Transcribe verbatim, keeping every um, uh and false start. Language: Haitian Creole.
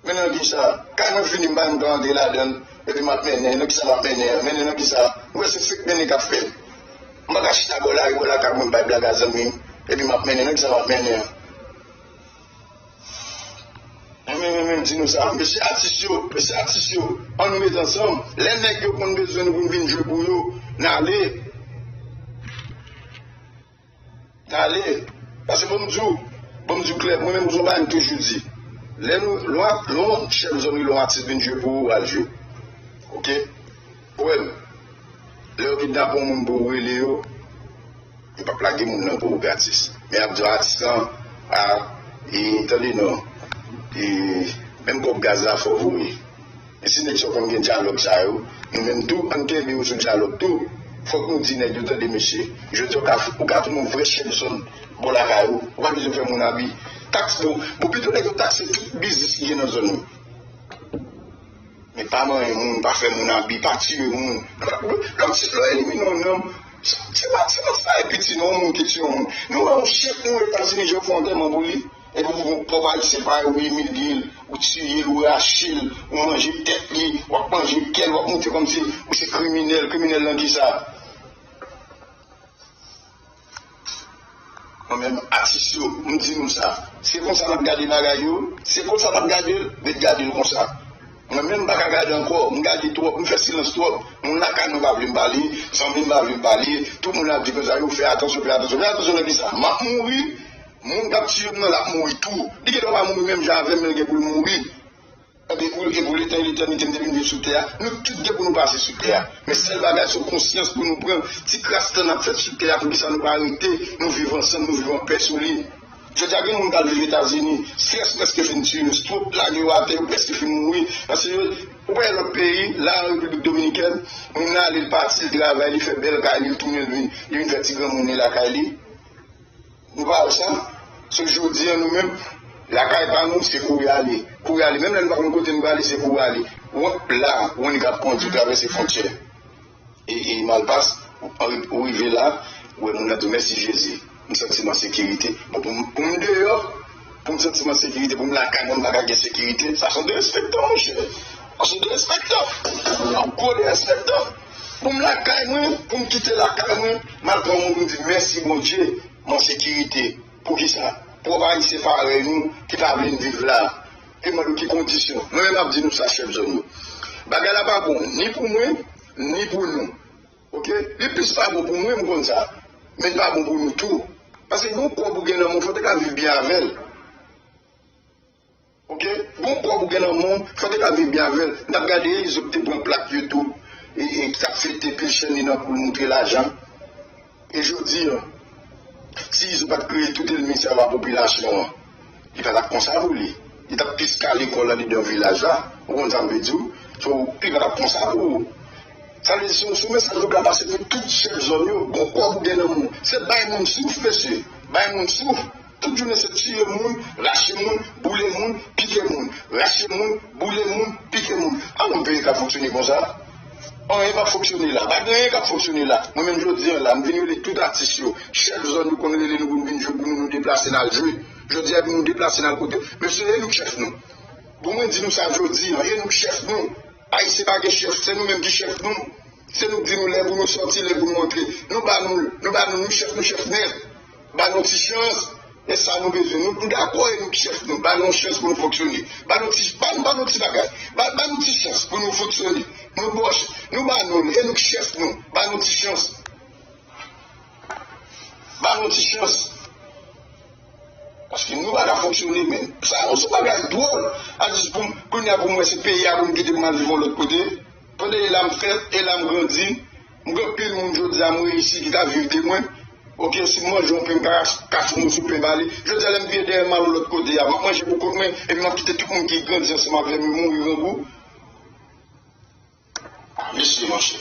Men nan kisa? Kay mwen fini, m pa menm ka antre ladan l, epi m ap mennen. Nan kisa m ap mennen an? Mennen nan kisa? Ou wè se fake mennen k ap fèt. M pa ka chita bò lari, bò lakay mwen, m bay blag a zanmi m, epi m ap mennen. Nan kisa m ap mennen an? Mwen menm, mwen menm di nou sa, mesye atis yo, mesye atis yo, ann nou met ansanm. Lè nèg yo konn bezwen nou pou n vin jwe pou yo, n ale. N ale. Paske ban m di w, ban m di w klè, mwen menm, yon bagay m toujou di. Lè nou, lè yon, lè yon chèf zòn, lè yon atis vin jwe pou ou, al jwe. Oke? Ou wè m, lè yo kidnape yon moun pou ou rele yo, yo p ap lage moun nan pou ou gratis. Men y ap di atis lan, a, e, tande non, e, menm kòb gaz la fò voye. E si nèg sa yo konn gen dyalòg sa yo, nou menm tou, ann kenbe yo sou dyalòg tou. Fòk nou di nèg yo, tande mesye, jodi a ou ka, ou ka tounen yon vrè chèf zòn bò lakay ou, ou pa bezwen fè moun abi. Taks, bon, bon, pito nèg yo takse tout biznis ki gen nan zòn yo. Men pa manyen moun, pa fè moun abi, pa tiye moun. Lòt ti lò elimine yon nonm, se pa, se pa sa e piti non, yon moun ki tiye yon moun. Nou wè yon chèf nou Etazini, jan fè antèman pou li. Epi ou pran pa se pa ou imilye l, ou tiye l, ou rache l, ou manje tèt li, w ap manje kè l, w ap montre kòmsi ou se kriminèl, kriminèl nan kisa? Mwen menm, atis yo, m di nou sa. Se konsa n ap gade bagay yo, se konsa n ap gade l, ret gade l konsa. Mwen menm, m pa ka gade ankò, m gade twòp, m fè silans twòp. Moun lakay mwen pa vle m pale, zanmi m pa vle m pale, tout moun ap di konsa, yo fè atansyon, fè atansyon, fè atansyon nan kisa? M ap mouri, moun k ap tiye m nan, l ap mouri tou. Li gen dwa pa mouri menm jan avè m, men l gen pou l mouri. Ebyen, pou, e pou leta, letènite, m te vin viv sou tè a, nou tout gen pou nou pase sou tè a. Men sèl bagay, se yon konsyans pou nou pran. Ti kras tan n ap fèt sou tè a, poukisa nou pa rete, nou viv ansanm, nou viv anpè sou li? Jodi a, gen moun k al viv Etazini, strès prèske fin tiye yo, twòp lage yo atè, yo prèske fin mouri. Paske yo, ou wè lòt peyi, la, an Repiblik Dominikèn, moun nan ale, l pati, l travay, li fè bèl kay li, l tounen, l vin, li vin fè ti granmoun li lakay li. Nou pa wè sa? Se jodi a nou menm, lakay pa nou, se kouri ale. Kouri ale. Menm lè nou pa konn kote nou prale, se kouri ale. Wont la, wont k ap kondi travèse fwontyè. E, e Malpas, ou, ou rive la, ou wè moun nan di w, mèsi Jezi. M santi m an sekirite. Bon, pou m, pou m deyò, pou m santi m an sekirite, pou m lakay mwen, m pa ka gen sekirite. Sa se yon derespektan, monchè. Sa se yon derespektan. Yon gwo derespektan. Pou m lakay mwen, pou m kite lakay mwen, m al pran moun pou m di mèsi Bondye. M an sekirite. Poukisa? Pwòp Ayisyen parèy nou ki pa vle n viv la. Yo mande w ki kondisyon. Mwen menm m ap di nou sa, chèf zòn yo. Bagay la pa bon, ni pou mwen, ni pou nou. Oke? Li plis pa bon pou mwen, m konn sa. Men l pa bon pou nou tou. Paske yon kòb ou gen nan men w, fò w te ka viv byen avè l. Oke? Gon kòb ou gen nan men w, fò w te ka viv byen avè l. N ap gade Izo ki te pran plak YouTube, e, e ki t ap fete pil chèn li nan kou l moutre lajan. E jodi a, si Izo pa t kreye tout ènmi sa yo a popilasyon an, li pa t ap konsa pou li. Li t ap plis kale kò l andedan vilaj la. Ou konn sa m vle di w? So, li pa t ap konsa pou ou. Sa vle di, se yon, se yon mesaj nou ka pase pou tout chèf zòn yo. Gon kòb ou gen nan men w. Se bay moun souf, mesye. Bay moun souf. Tout jounen se tiye moun, rache moun, boule moun, pike moun, rache moun, boule moun, pike moun. An nou peyi k ap fonksyone konsa? Anyen p ap fonksyone la. Pa gen anyen k ap fonksyone la. Mwen menm jodi a la, m vin rele tout atis yo. Chèf zòn yo konn rele nou pou n vin jwe pou nou, nou deplase n al jwe. Jodi a, pou nou deplase n al kote. Mesye, e nou k chèf nou. Bon, mwen di nou sa jodi a, e nou k chèf nou. Ayisyen pa gen chèf, se nou menm ki chèf nou. Se nou k di nou lè pou nou sòti, lè pou nou antre. Nou ba nou, nou ba nou, nou chèf, nou chèf nèt. Ba nou ti chans. E sa nou bezwen. Nou, nou dakò e nou ki chèf nou. Ba nou yon chans pou nou fonksyone. Ba nou ti, ba nou, ba nou ti bagay. Ba, ba nou ti chans pou nou fonksyone. Nou bòch, nou ba nou, e nou ki chèf nou. Ba nou ti chans. Ba nou ti chans. Paske nou pa ka fonksyone, men sa, se yon bagay dwòl. A jis pou m, kounye a pou m wè se peyi a pou m kite pou m al viv yon lòt kote. Pandan e la m fèt, e la m grandi, m gen anpil moun jodi a m reyisi ki ka viv de mwen. Oke, si m manje yon pen, m ka kache yon moso pen ba li. Jodi a lè m vire dèyè m al yon lòt kote a, m ap manje pou kont mwen, epi m ap kite tout moun ki grandi ansanm avè m yo mouri grangou. Mesye, monchè,